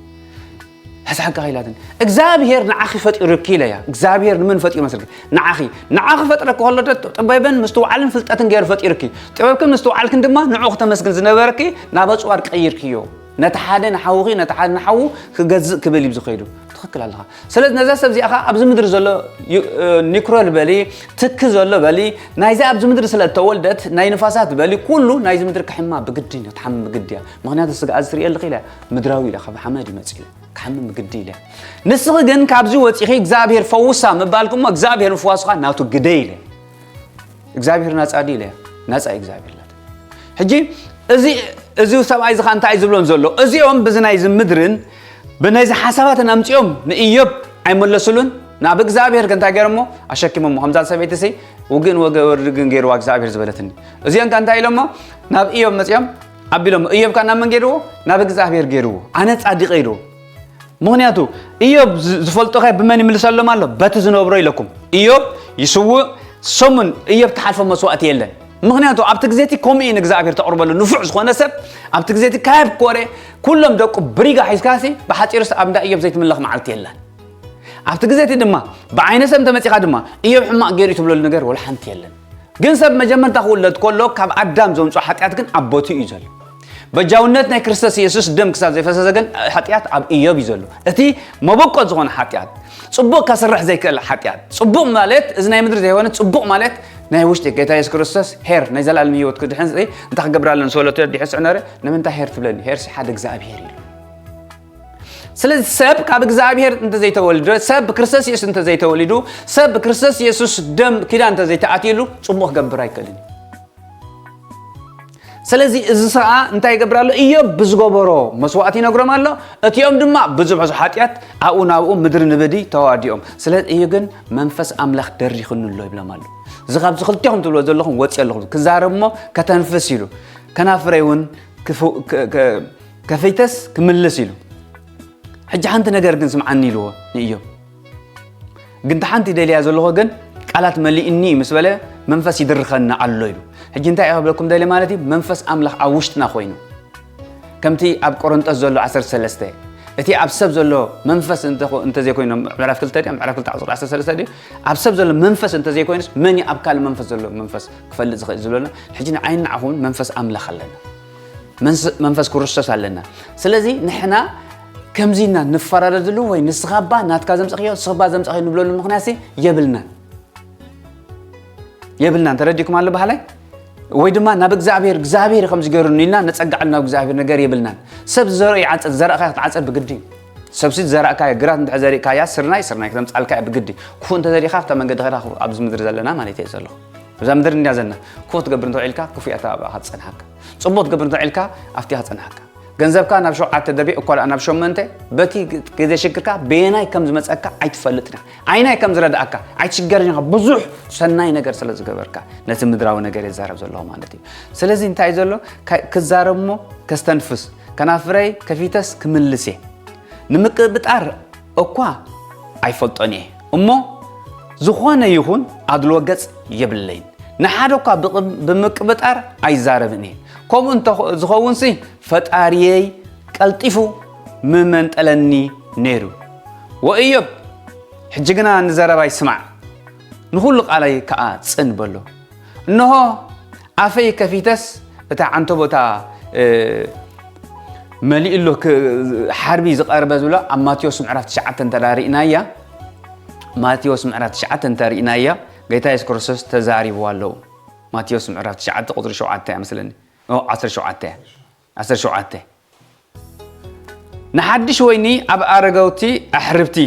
እዚኣስ ሓቅኻ ኢላትኒ። እግዚኣብሔር ንዓኺ ፈጢሩኪ ኢለያ። እግዚኣብሔር ንመን ፈጢሩ መስልኪ? ንዓኺ። ንዓኺ ፈጥረኪ ከሎ ዶ ጥበብን ምስትውዓልን ፍልጠትን ገይሩ ፈጢሩኪ። ጥበብክን ምስትውዓልክን ድማ ንዕኡ ክተመስግን ዝነበረኪ ናብ ኣጽዋር ቀይርክዮ። ነቲ ሓደ ንሓውኺ፣ ነቲ ሓደ ንሓዉ ክገዝእ ክብል እዩ ዝኸይዱ። ትኽክል ኣለኻ። ስለዚ ነዛ ሰብ እዚኣ ኸዓ ኣብዚ ምድሪ ዘሎ ዩ-፣ እ፣ ኒክሮል በሊ፣ ትኪ ዘሎ በሊ፣ ናይዚ ኣብዚ ምድሪ ስለ እተወልደት ናይ ንፋሳት በሊ ኩሉ ናይዚ ምድሪ ክሕማ ብግዲ እዩ፣ ክትሓምም ብግዲ እያ። ምኽንያቱ ስጋኣ ዝትርእየ ኣለኺ ኢለ ምድራዊ ኢለ ካብ ሓመድ ይመጽእ ኢለ ክሓምም ብግዲ ኢለ። ንስኺ ግን ካብዚ ወጺኺ እግዚኣብሔር ፈውሳ ምባልኩ እሞ እግዚኣብሔር ምፍዋስኻ ናቱ ግደ ኢለ። እግዚኣብሔር ናጻ ድዩ ኢለ? ናጻ እዩ እግዚኣብሔር ኢላትኒ። ሕጂ እዚ፣ እዚ ሰብኣይ እዚ ኸዓ እንታይ እዩ ዝብሎም ዘሎ? እዚኦም ብዚ ናይዚ ምድርን ብናይዚ ሓሳባትን ኣምጺኦም ንኢዮብ ኣይመለሱሉን። ናብ እግዚኣብሔር ከ እንታይ ገይሮሞ? ኣሸኪሞሞ። ከምዛ ሰበይቲ ሲ ውግእን ወገ-፣ ወርድግን ገይርዋ እግዚኣብሔር ዝበለትኒ። እዚኦም ከ እንታይ ኢሎሞ? ናብ ኢዮብ መጺኦም ኣቢሎሞ። ኢዮብ ከ ናብ መን ገይርዎ? ናብ እግዚኣብሔር ገይርዎ። ኣነ ጻድቕ ኢልዎ። ምኽንያቱ ኢዮብ ዝ-፣ ዝፈልጦ ኸ ብመን ይምልሰሎም ኣሎ? በቲ ዝነብሮ ኢለኩም። ኢዮብ ይስውእ፣ ሰሙን ኢዮብ ትሓልፎ መስዋእቲ የለን። ምኽንያቱ ኣብቲ ግዜ እቲ ከምኡ እዩ ንእግዚኣብሔር ተቕርበሉ። ንፉዕ ዝኾነ ሰብ ኣብቲ ግዜ እቲ ካብ ኮረ ኩሎም ደቁ ብሪጋ ሒዝካሲ ብሓጺሩስ ኣብ እንዳ ኢዮብ ዘይትምለኽ መዓልቲ የላን። ኣብቲ ግዜ እቲ ድማ ብዓይነ ሰብ እንተመጺኻ ድማ ኢዮብ ሕማቕ ገይሩ እዩ ትብለሉ ነገር ወላ ሓንቲ የለን። ግን ሰብ መጀመርታ ክውለድ ከሎ ካብ ኣዳም ዘምጽኦ ሓጢኣት ግን ኣብ ቦትኡ እዩ ዘሎ። በጃውነት ናይ ክርስቶስ የሱስ ደም ክሳብ ዘይፈሰሰ ግን ሓጢኣት ኣብ ኢዮብ እዩ ዘሎ። እቲ መበቆል ዝኾነ ሓጢኣት፣ ጽቡቕ ከስርሕ ዘይክእል ሓጢኣት። ጽቡቕ ማለት እዚ ናይ ምድሪ ዘይኮነ ጽቡቕ ማለት ናይ ውሽጢ ጌታ የሱስ ክርስቶስ ሄር ናይ ዘላለም ህይወት ክድሕን ዘይ እንታይ ክገብር ኣለኒ ዝበሎ ተረዲሑ ስዕ ነረ ንምንታይ ሄር ትብለኒ? ሄርሲ ሓደ እግዚኣብሔር እዩ። ስለዚ ሰብ ካብ እግዚኣብሔር እንተዘይተወልደ፣ ሰብ ብክርስቶስ የሱስ እንተዘይተወሊዱ፣ ሰብ ብክርስቶስ የሱስ ደም ኪዳን እንተዘይተኣትየሉ ጽቡቕ ክገብር ኣይክእልን እዩ። ስለዚ እዚ ሰብኣ እንታይ ይገብር ኣሎ? ኢዮብ ብዝገበሮ መስዋእቲ ይነግሮም ኣሎ። እቲኦም ድማ ብዝብሕዙ ሓጢኣት ኣብኡ ናብኡ ምድሪ ንብዲ ተዋዲኦም። ስለዚ እዩ ግን መንፈስ ኣምላኽ ደሪኹኒ ኣሎ ይብሎም ኣሎ። እዚ ካብዚ ክልቴኹም ትብሎ ዘለኹም ወፂኦ ኣለኹም። ክዛረብ እሞ ከተንፍስ ኢሉ። ከናፍረይ እውን ክፉ-፣ ከ-፣ ከ-፣ ከፊተስ ክምልስ ኢሉ። ሕጂ ሓንቲ ነገር ግን ስምዓኒ ኢልዎ ንኢዮብ። ግን እቲ ሓንቲ ደልያ ዘለኹ ግን ቃላት መሊእኒ ምስ በለ መንፈስ ይድርኸኒ ኣሎ ኢሉ። ሕጂ እንታይ እዩ ክብለኩም ደልየ ማለት እዩ? መንፈስ ኣምላኽ ኣብ ውሽጥና ኮይኑ። ከምቲ ኣብ ቆሮንጦስ ዘሎ ዓሰርተ ሰለስተ፣ እቲ ኣብ ሰብ ዘሎ መንፈስ እንተ-፣ እንተዘይኮይኑ፣ ምዕራፍ ክልተ ድዩ? ምዕራፍ ክልተ ቁጽሪ ዓሰርተ ሰለስተ ድዩ? ኣብ ሰብ ዘሎ መንፈስ እንተዘይኮይኑስ መን እዩ ኣብ ካልእ መንፈስ ዘሎ መንፈስ ክፈልጥ ዝኽእል ዝብለና? ሕጂ ንዓይን ንዓኹምን መንፈስ ኣምላኽ ኣለና። መንስ-፣ መንፈስ ክርስቶስ ኣለና። ስለዚ ንሕና ከምዚ ኢና ንፈራረድሉ ወይ ንስኻ እባ ናትካ ዘምጻእካዮ፣ ንስኻ እባ ዘምጻእካዮ ንብለሉ ምኽንያትሲ የብልናን። የብልናን። ተረዲእኩም ኣሎ ባህላይ? ወይ ድማ ናብ እግዚኣብሔር፣ እግዚኣብሔር እዩ ከምዚ ገይሩኒ ኢልና ነጸግዓሉ ናብ እግዚኣብሔር ነገር የብልናን። ሰብ ዝዘርኦ ይዓጽድ፣ ዝዘራእካዮ ክትዓጽድ ብግዲ እዩ። ሰብሲ ዝዘራእካዮ፣ ግራት እንድሕር ዘሪእካያ፣ ስርናይ፣ ስርናይ ክተምጽኣልካ እያ ብግዲ። ክፉእ እንተዘሪእኻ፣ ኣብታ መንገዲ ኸይድካ፣ ኣብዚ ምድሪ ዘለና ማለት እየ ዘለኹ። እዛ ምድሪ እንድያ ዘለና። ክፉእ ትገብር እንተ ውዒልካ፣ ክፉእ እያ ኣብኣ ትጸንሓካ። ጽቡቕ ትገብር እንተ ውዒልካ፣ ኣብቲ እያ ትጸንሓካ። ገንዘብካ ናብ ሸውዓተ ደርቢ፣ እኳ ደኣ ናብ ሸሞንተ፣ በቲ ግዜ ሽግርካ በየናይ ከም ዝመጸካ ኣይትፈልጥን ኢኻ። ኣይናይ ከም ዝረድኣካ ኣይትሽገርን ኢኻ። ብዙሕ ሰናይ ነገር ስለ ዝገበርካ፣ ነቲ ምድራዊ ነገር የዛረብ ዘለኹ ማለት እዩ። ስለዚ እንታይ እዩ ዘሎ? ካ-፣ ክዛረብ እሞ ከስተንፍስ፣ ከናፍረይ ከፊተስ ክምልስ እየ። ንምቅብጣር እኳ ኣይፈልጦን እየ እሞ፣ ዝኾነ ይኹን ኣድልዎ ገጽ የብለይን። ንሓደ እኳ ብቕ-፣ ብምቅብጣር ኣይዛረብን እየ። ከምኡ እንተ ዝኸውንሲ፣ ፈጣሪየይ ቀልጢፉ ምመንጠለኒ ነይሩ። ወእዮብ፣ ሕጂ ግና ንዘረባይ ስማዕ። ንኹሉ ቃለይ ከኣ ጽን በሎ። እንሆ ኣፈይ ከፊተስ እታ ዓንተቦታ መሊኡ ኣሎ፣ ሓርቢ ዝቐረበ ዝብሎ ኣብ ማቴዎስ ምዕራፍ ትሽዓተ እንተ ርኢናያ፣ ማቴዎስ ምዕራፍ ትሽዓተ እንተ ርኢናያ፣ ጌታ የሱስ ክርስቶስ ተዛሪብዋ ኣለዉ። ማቴዎስ ምዕራፍ ትሽዓተ ቁጽሪ ሸውዓተ እያ መስለኒ። ኦ፣ ዓሰርተ ሸውዓተ እያ። ዓሰርተ ሸውዓተ። ንሓድሽ ወይኒ ኣብ ኣረገውቲ ኣሕርብቲ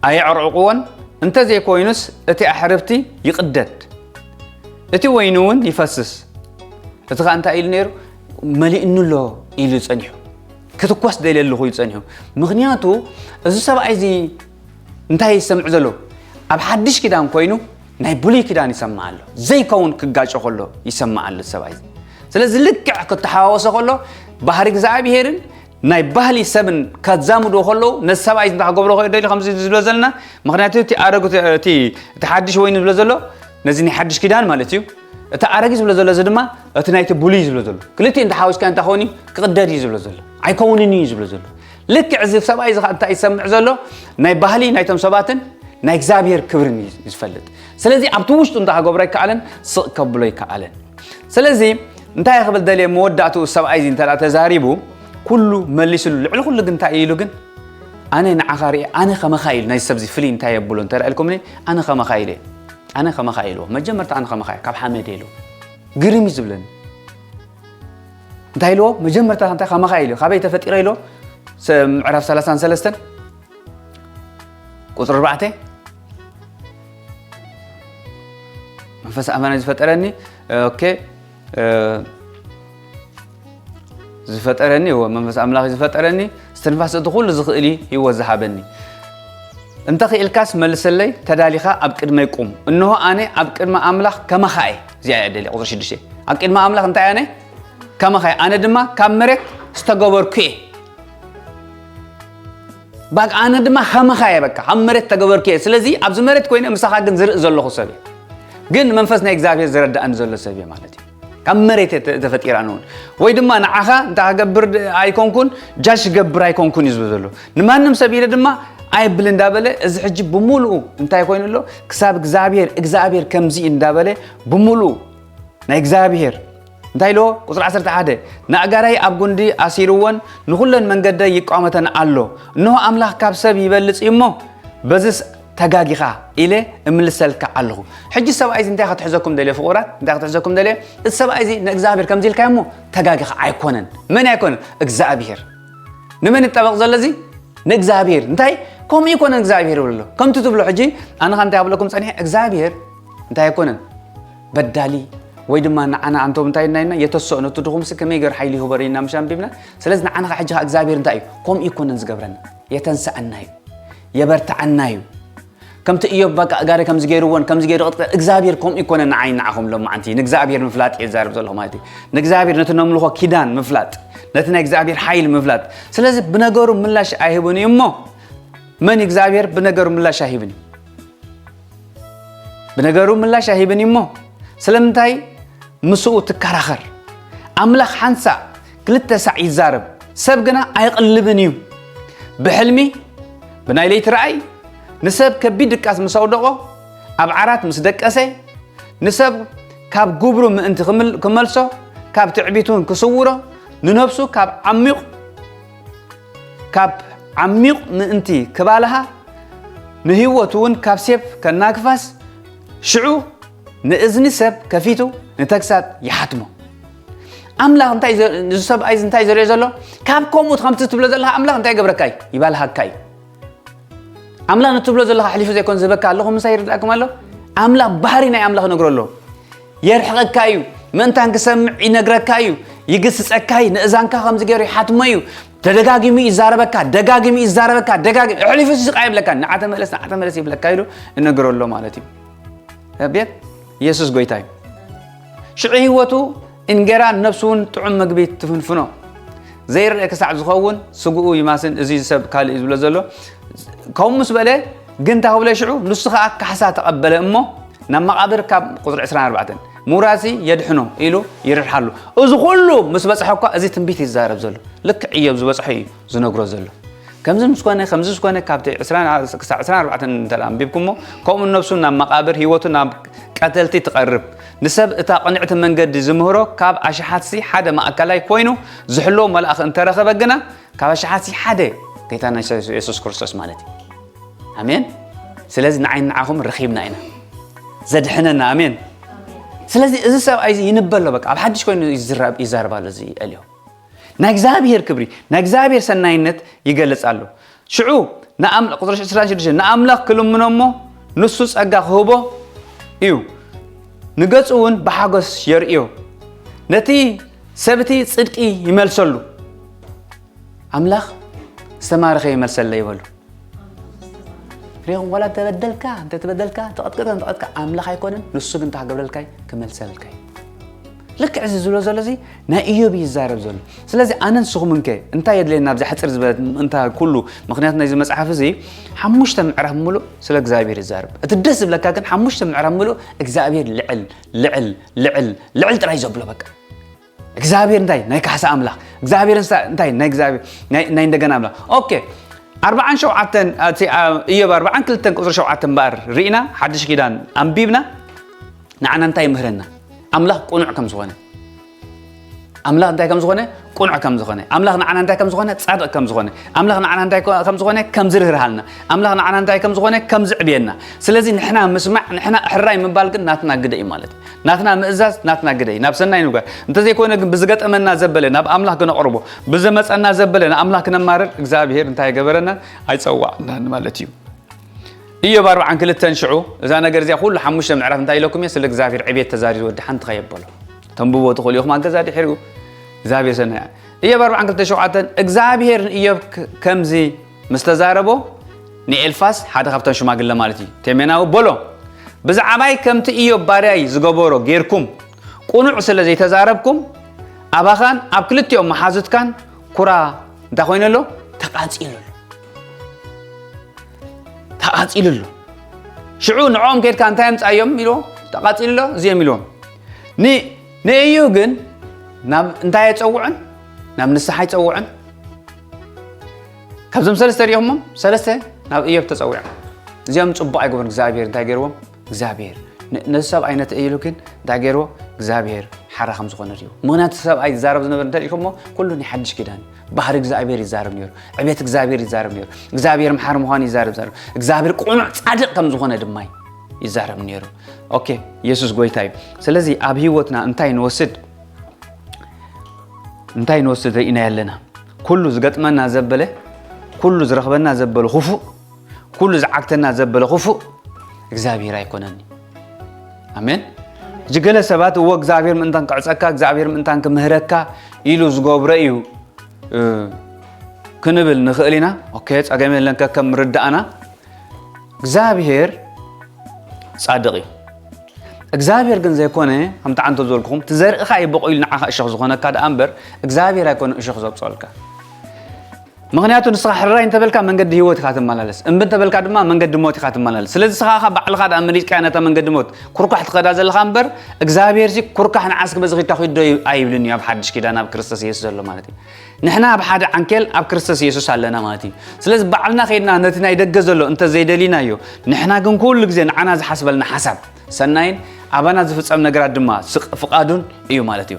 ኣየዕርቕዎን፣ እንተዘይኮይኑስ እቲ ኣሕርብቲ ይቕደድ፣ እቲ ወይኒ እውን ይፈስስ። እቲ ኸኣ እንታይ ኢሉ ነይሩ? መሊእኒ ኣሎ ኢሉ ጸኒሑ። ክትኮስ ደልየ ኣለኹ ኢሉ ጸኒሑ። ምኽንያቱ እዚ ሰብኣይ እዚ እንታይ ይሰምዕ ዘሎ? ኣብ ሓድሽ ኪዳን ኮይኑ ናይ ብሉይ ኪዳን ይሰምዕ ኣሎ። ዘይከውን ክጋጮ ከሎ ይሰምዕ ኣሎ ሰብኣይ እዚ። ስለዚ ልክዕ ክተሓዋወሶ ከሎ ባህሪ እግዚኣብሄርን ናይ ባህሊ ሰብን ከዛምድዎ ከለዉ ነዚ ሰብኣይ እዚ እንታይ ክገብሮ ደልዩ ከምዚ ዝብሎ ዘለና? ምኽንያቱ እቲ ኣረግ እቲ እቲ ሓድሽ ወይኒ ዝብሎ ዘሎ ነዚ ናይ ሓድሽ ኪዳን ማለት እዩ። እቲ ኣረጊ ዝብሎ ዘሎ እዚ ድማ እቲ ናይቲ ብሉይ ዝብሎ ዘሎ። ክልቲኡ እንተሓዊስካ እንታይ ክኸውን እዩ? ክቕደድ እዩ ዝብሎ ዘሎ። ኣይከውንን እዩ ዝብሎ ዘሎ። ልክዕ እዚ ሰብኣይ እዚ ኸኣ እንታይ ይሰምዕ ዘሎ? ናይ ባህሊ ናይቶም ሰባትን ናይ እግዚኣብሔር ክብርን እዩ ዝፈልጥ። ስለዚ ኣብቲ ውሽጡ እንታይ ክገብሮ ኣይከኣለን? ስቕ ከብሎ ኣይከኣለን። ስለዚ እንታይ ክብል ደልየ? መወዳእትኡ ሰብኣይ እዚ እንተ ደኣ ተዛሪቡ ኩሉ መሊስሉ፣ ልዕሊ ኩሉ ግን እንታይ ኢሉ ግን? ኣነ ንዓኻ ርኤ፣ ኣነ ከማኻ ኢሉ። ናይ ሰብ እዚ ፍልይ እንታይ የብሎ እንተ ደኣ ኢልኩምኒ፣ ኣነ ከማኻ ኢለ። ኣነ ከማኻ ኢልዎ። መጀመርታ ኣነ ከማኻ እየ፣ ካብ ሓመድ እየ ኢልዎ። ግርም እዩ ዝብለኒ። እንታይ ኢልዎ? መጀመርታ እንታይ ከማኻ ኢልዎ? ካበይ ተፈጢረ ኢልዎ? ሰ-፣ ምዕራፍ ሰላሳን ሰለስተን ቁጽሪ ኣርባዕተ፣ መንፈስ ኣማኒ ዝፈጠረኒ፣ ኦኬ፣ እ፣ ዝፈጠረኒ፣ እወ፣ መንፈስ ኣምላኽ እዩ ዝፈጠረኒ፣ እስትንፋስ እቲ ኩሉ ዝኽእል እዩ ህይወት ዝሃበኒ። እንተ ኽኢልካስ መልሰለይ፣ ተዳሊኻ ኣብ ቅድመይ ቁም። እንሆ ኣነ ኣብ ቅድሚ ኣምላኽ ከማኻ እየ። እዚኣ እያ ደልያ፣ ቁጽሪ ሽዱሽተ። ኣብ ቅድሚ ኣምላኽ እንታይ ኣነ? ከማኻ እየ። ኣነ ድማ ካብ መሬት ዝተገበርኩ እየ። በቃ ኣነ ድማ ከማኻ እየ፣ በቃ ካብ መሬት ተገበርኩ እየ። ስለዚ ኣብዚ መሬት ኮይነ ምሳኻ ግን ዝርኢ ዘለኹ ሰብ እየ። ግን መንፈስ ናይ እግዚኣብሔር ዝረዳእኒ ዘሎ ሰብ እየ ማለት እዩ። ካብ መሬት እየ ተ-፣ ተፈጢረ ኣነ እውን። ወይ ድማ ንዓኻ እንታይ ክገብር ድ-፣ ኣይኮንኩን፣ ጃጅ ክገብር ኣይኮንኩን እዩ ዝብል ዘሎ። ንማንም ሰብ ኢለ ድማ ኣይብል እንዳበለ፣ እዚ ሕጂ ብምሉኡ እንታይ ኮይኑ ኣሎ? ክሳብ እግዚኣብሔር፣ እግዚኣብሔር ከምዚ እዩ እንዳበለ ብምሉኡ ናይ እግዚኣብሔር እንታይ ኢልዎ? ቁጽሪ ዓሰርተ ሓደ፣ ንኣእጋረይ ኣብ ጒንዲ ኣሲርወን፣ ንኹለን መንገደይ ይቋመተን ኣሎ። እንሆ ኣምላኽ ካብ ሰብ ይበልጽ እዩ እሞ፣ በዝስ ተጋጊኻ ኢለ እምልሰልካ ኣለኹ። ሕጂ ሰብኣይ እዚ እንታይ ክትሕዘኩም ደልየ ፍቑራት? እንታይ ክትሕዘኩም ደልየ? እቲ ሰብኣይ እዚ ንእግዚኣብሔር ከምዚ ኢልካዮ እሞ ተጋጊኻ ኣይኮነን። መን ኣይኮነን? እግዚኣብሔር። ንመን ይጠበቕ ዘሎ እዚ? ንእግዚኣብሔር። እንታይ? ከምኡ ይኮነን እግዚኣብሔር ይብሎ ኣሎ። ከምቲ ትብሎ ሕጂ፣ ኣነ ኸ እንታይ ኣብለኩም ጸኒሐ? እግዚኣብሔር እንታይ ኣይኮነን? በዳሊ ወይ ድማ ንዓና ኣንቶም እንታይ ኢልና ኢና? የተስኦ ነቲ ድኹምሲ ከመይ ገይሩ ሓይሊ ይህቦ ኢልና ምሽ ኣንቢብና። ስለዚ ንዓና ኸ ሕጂ ኸ እግዚኣብሔር እንታይ እዩ? ከምኡ ይኮነን ዝገብረና። የተንስኣና እዩ። የበርትዓና እዩ። ከምቲ እዮብ በቃ ኣእጋረ ከምዚ ገይርወን፣ ከምዚ ገይሩ ቅጥቅጥ፣ እግዚኣብሔር ከምኡ ይኮነን ንዓይ ንዓኹም ሎማዓንቲ። ንእግዚኣብሔር ምፍላጥ እየ ዝዛረብ ዘለኹ ማለት እዩ። ንእግዚኣብሔር ነቲ ነምልኾ ኪዳን ምፍላጥ፣ ነቲ ናይ እግዚኣብሔር ሓይሊ ምፍላጥ። ስለዚ ብነገሩ ምላሽ ኣይህብን እዩ እሞ፣ መን እዩ እግዚኣብሔር ብነገሩ ምላሽ ኣይህብን እዩ? ብነገሩ ምላሽ ኣይህብን እዩ እሞ፣ ስለምንታይ ምስኡ ትከራኸር? ኣምላኽ ሓንሳእ ክልተ ሳዕ ይዛረብ፣ ሰብ ግና ኣይቕልብን እዩ። ብሕልሚ፣ ብናይ ለይቲ ራእይ፣ ንሰብ ከቢድ ድቃስ ምስ ኣውደቖ፣ ኣብ ዓራት ምስ ደቀሰ፣ ንሰብ ካብ ግብሩ ምእንቲ ክምል-፣ ክመልሶ፣ ካብ ትዕቢት እውን ክስውሮ፣ ንነብሱ ካብ ዓሚቕ፣ ካብ ዓሚቕ ምእንቲ ክባልሃ፣ ንህይወቱ እውን ካብ ሴፍ ከናግፋስ፣ ሽዑ ንእዝኒ ሰብ ከፊቱ ንተግሳጽ ይሓትሞ። ኣምላኽ እንታይ ዘ-፣ እዚ ሰብኣይ እዚ እንታይ ዘርእዮ ዘሎ? ካብ ከምኡ ከምቲ ትብሎ ዘለኻ ኣምላኽ እንታይ ይገብረካ እዩ? ይባልሃካ እዩ። ኣምላኽ ንትብሎ ዘለኻ ኣሕሊፉ ዘይኮን ዝህበካ ኣለኹም ምሳይ ይርድኣኩም ኣሎ። ኣምላኽ ባህሪ ናይ ኣምላኽ ይነግሮ ኣሎ። የርሕቐካ እዩ። ምእንታን ክሰምዕ ይነግረካ እዩ። ይግስጸካ እዩ። ንእዛንካ ከምዚ ገይሩ ይሓትሞ እዩ። ተደጋጊሙ ይዛረበካ፣ ደጋጊሙ ይዛረበካ፣ ደጋጊሙ ኣሕሊፉ ስቕ ኣይብለካ። ንዓ ተመለስ፣ ንዓ ተመለስ ይብለካ ኢሉ ይነግሮ ኣሎ ማለት እዩ። ቤት የሱስ ጎይታ እዩ። ሽዑ ህይወቱ እንጌራ ነፍሱ እውን ጥዑም ምግቢ ትፍንፍኖ። ዘይረአ ክሳዕ ዝኸውን ስግኡ ይማስን፣ እዚ ሰብ ካልእ እዩ ዝብሎ ዘሎ። ከምኡ ምስ በለ ግን እንታይ ክብሎ ሽዑ? ንሱ ኸኣ ካሕሳ ተቐበለ እሞ ናብ መቓብር ካብ ቁጽሪ ዕስራን ኣርባዕተን ምውራሲ የድሕኖ ኢሉ ይርሕሓሉ። እዚ ኩሉ ምስ በጽሐ እኳ እዚ ትንቢት ይዛረብ ዘሎ። ልክዕ እዮብ ዝበጽሖ እዩ ዝነግሮ ዘሎ። ከምዚ ምስ ኮነ ከምዚ ምስ ኮነ ካብቲ ዕስራን ክሳብ ዕስራን ኣርባዕተን እንተ ደኣ ኣንቢብኩሞ፣ ከምኡ ነብሱ ናብ መቓብር ህይወቱ ናብ ቀተልቲ ትቐርብ፣ ንሰብ እታ ቅንዕቲ መንገዲ ዝምህሮ ካብ ኣሽሓትሲ ሓደ ማእከላይ ኮይኑ ዝሕልዎ መልኣኽ እንተረኸበ ግና ካብ ኣሽሓትሲ ሓደ ጌታና የሱስ ክርስቶስ ማለት እዩ። ኣሜን። ስለዚ ንዓይ ንዓኹም ረኺብና ኢና ዘድሕነና። ኣሜን። ስለዚ እዚ ሰብኣይ እዚ ይንበሎ በቃ ኣብ ሓድሽ ኮይኑ ይዝረብ ይዛረብ ኣሎ እዚ ኤልዮ ናይ እግዚኣብሔር ክብሪ ናይ እግዚኣብሔር ሰናይነት ይገልጽ ኣሎ። ሽዑ ንኣም- ቁፅሪ ዕስራን ሽዱሽተን ንኣምላኽ ክልምኖ እሞ ንሱ ጸጋ ክህቦ እዩ፣ ንገጹ እውን ብሓጎስ የርእዮ፣ ነቲ ሰብቲ ጽድቂ ይመልሰሉ። ኣምላኽ ዝተማረኸ ይመልሰለይ በሉ። ሪኹም ዋላ እንተበደልካ እንተተበደልካ ተቐጥቀጠ እንተቐጥካ ኣምላኽ ኣይኮነን ንሱ ግን እንተሃገብረልካይ ክመልሰልካይ። ልክዕ እዚ ዝብሎ ዘሎ እዚ ናይ እዮብ ይዛረብ ዘሎ። ስለዚ ኣነ ንስኹም እንከ እንታይ የድልየና ኣብዚ ሕፅር ዝበለት እንታ ኩሉ ምክንያቱ ናይዚ መፅሓፍ እዚ ሓሙሽተ ምዕራፍ ምሉእ ስለ እግዚኣብሔር ይዛረብ። እቲ ደስ ዝብለካ ግን ሓሙሽተ ምዕራፍ ምሉእ እግዚኣብሔር ልዕል ልዕል ልዕል ልዕል ጥራይ ዘብሎ በቃ። እግዚኣብሔር እንታይ ናይ ካሕሳ ኣምላኽ እግዚኣብሔር እንታይ ናይ እግዚኣብሔር ናይ እንደገና ኣምላኽ። ኦኬ ኣርባዓን ሸውዓተን እዮብ ኣርባዓን ክልተን ቁፅሪ ሸውዓተ እምበኣር ርኢና ሓድሽ ኪዳን ኣንቢብና ንዓና እንታይ ይምህረና? ኣምላኽ ቁኑዕ ከም ዝኾነ ኣምላኽ እንታይ ከም ዝኾነ ቁኑዕ ከም ዝኾነ ኣምላኽ ንዓና እንታይ ከም ዝኾነ ጻድቕ ከም ዝኾነ ኣምላኽ ንዓና እንታይ ከም ዝኾነ ከም ዝርህርሃልና ኣምላኽ ንዓና እንታይ ከም ዝኾነ ከም ዝዕብየና። ስለዚ ንሕና ምስማዕ ንሕና ሕራይ ምባል ግን ናትና ግደ እዩ ማለት እዩ። ናትና ምእዛዝ ናትና ግደ እዩ ናብ ሰናይ ንጓ እንተዘይኮነ ግን ብዝገጠመና ዘበለ ናብ ኣምላኽ ክነቕርቦ ብዝመፀና ዘበለ ንኣምላኽ ክነማርር እግዚኣብሄር እንታይ ገበረና ኣይፀዋዕናን ማለት እዩ። ኢዮብ ኣርባዓን ክልተን ሽዑ እዛ ነገር እዚኣ ኩሉ ሓሙሽተ ምዕራፍ እንታይ ኢለኩም እየ ስለ እግዚኣብሔር ዕቤት ተዛሪዙ ወዲ ሓንቲ ከየበሎ ተንብቦ ትኽእሉ ኢኹም ኣገዛ ድሕሪኡ እግዚኣብሔር ሰናይ። ኢዮብ ኣርባዓን ክልተ ሸውዓተን እግዚኣብሔር ንኢዮብ ከምዚ ምስ ተዛረቦ ንኤልፋስ ሓደ ካብቶም ሽማግለ ማለት እዩ ቴሜናዊ በሎ ብዛዕባይ ከምቲ ኢዮብ ባርያይ ዝገበሮ ጌርኩም ቁኑዕ ስለ ዘይተዛረብኩም ኣባኻን ኣብ ክልቲኦም መሓዙትካን ኩራ እንታይ ኮይኑ ኣሎ ተቃጺሉ ኣሎ ተቃጺሉ ኣሎ። ሽዑ ንዕኦም ኬድካ እንታይ ኣምጻዮም ኢልዎም ተቃጺሉ ኣሎ እዚኦም ኢልዎም ንእዩ ግን ናብ እንታይ ኣይጸውዕን ናብ ንስሓ ኣይጸውዕን ካብዞም ሰለስተ ሪኦሞም ሰለስተ ናብ እዮብ ተጸዊዖም እዚኦም ጽቡቕ ኣይገበሩን እግዚኣብሔር እንታይ ገይርዎም እግዚኣብሔር ነዚ ሰብ ኣይነትእይሉ ግን እንታይ ገይርዎ እግዚኣብሔር ሓራ ከም ዝኾነ ሪኡ ምክንያቱ ሰብ ኣይዛረብ ዝነበር እንታይ ሪኢኹሞ ኩሉ ናይ ሓድሽ ኪዳን ባህሪ እግዚኣብሔር ይዛረብ ነይሩ ዕቤት እግዚኣብሔር ይዛረብ ነይሩ እግዚኣብሔር መሓሪ ምዃኑ ይዛረብ ዛረብ እግዚኣብሔር ቁኑዕ ጻድቕ ከም ዝኾነ ድማ ይዛረብ ነይሩ ኦኬ የሱስ ጎይታ እዩ ስለዚ ኣብ ህይወትና እንታይ ንወስድ እንታይ ንወስድ ርኢና ኣለና ኩሉ ዝገጥመና ዘበለ ኩሉ ዝረኽበና ዘበለ ክፉእ ኩሉ ዝዓግተና ዘበለ ክፉእ እግዚኣብሔር ኣይኮነን ኣሜን እጂ ገለ ሰባት እዎ እግዚኣብሔር ምእንታን ክዕፀካ እግዚኣብሔር ምእንታን ክምህረካ ኢሉ ዝገብረ እዩ ክንብል ንኽእል ኢና ኦኬ ፀገም የለን ከከም ርዳእና እግዚኣብሔር ፃድቕ እዩ እግዚኣብሔር ግን ዘይኮነ ከምቲ ዓንቶ ዝበልኩኹም ትዘርእኻ እዩ በቑሉ ንዓኻ እሾኽ ዝኾነካ ደኣ እምበር እግዚኣብሔር ኣይኮነ እሾኽ ዘብፀልካ ምኽንያቱ ንስኻ ሕራይ እንተበልካ መንገዲ ህይወት ኢኻ ትመላለስ እምቢ እንተበልካ ድማ መንገዲ ሞት ኢኻ ትመላለስ ስለዚ ስኻ ኻ ባዕልኻ ደኣ መሪፅካያ ነታ መንገዲ ሞት ኩርኳሕ ትኸዳ ዘለኻ እምበር እግዚኣብሔር ሲ ኩርኳሕ ንዓስኪ በዚ ኺድካ ኺዶ ኣይብልን እዩ ኣብ ሓድሽ ኪዳን ኣብ ክርስቶስ የሱስ ዘሎ ማለት እዩ ንሕና ኣብ ሓደ ዓንኬል ኣብ ክርስቶስ የሱስ ኣለና ማለት እዩ ስለዚ ባዕልና ኸይድና ነቲ ናይ ደገ ዘሎ እንተ ዘይደሊናዮ ንሕና ግን ኩሉ ግዜ ንዓና ዝሓስበልና ሓሳብ ሰናይን ኣባና ዝፍጸም ነገራት ድማ ፍቓዱን እዩ ማለት እዩ።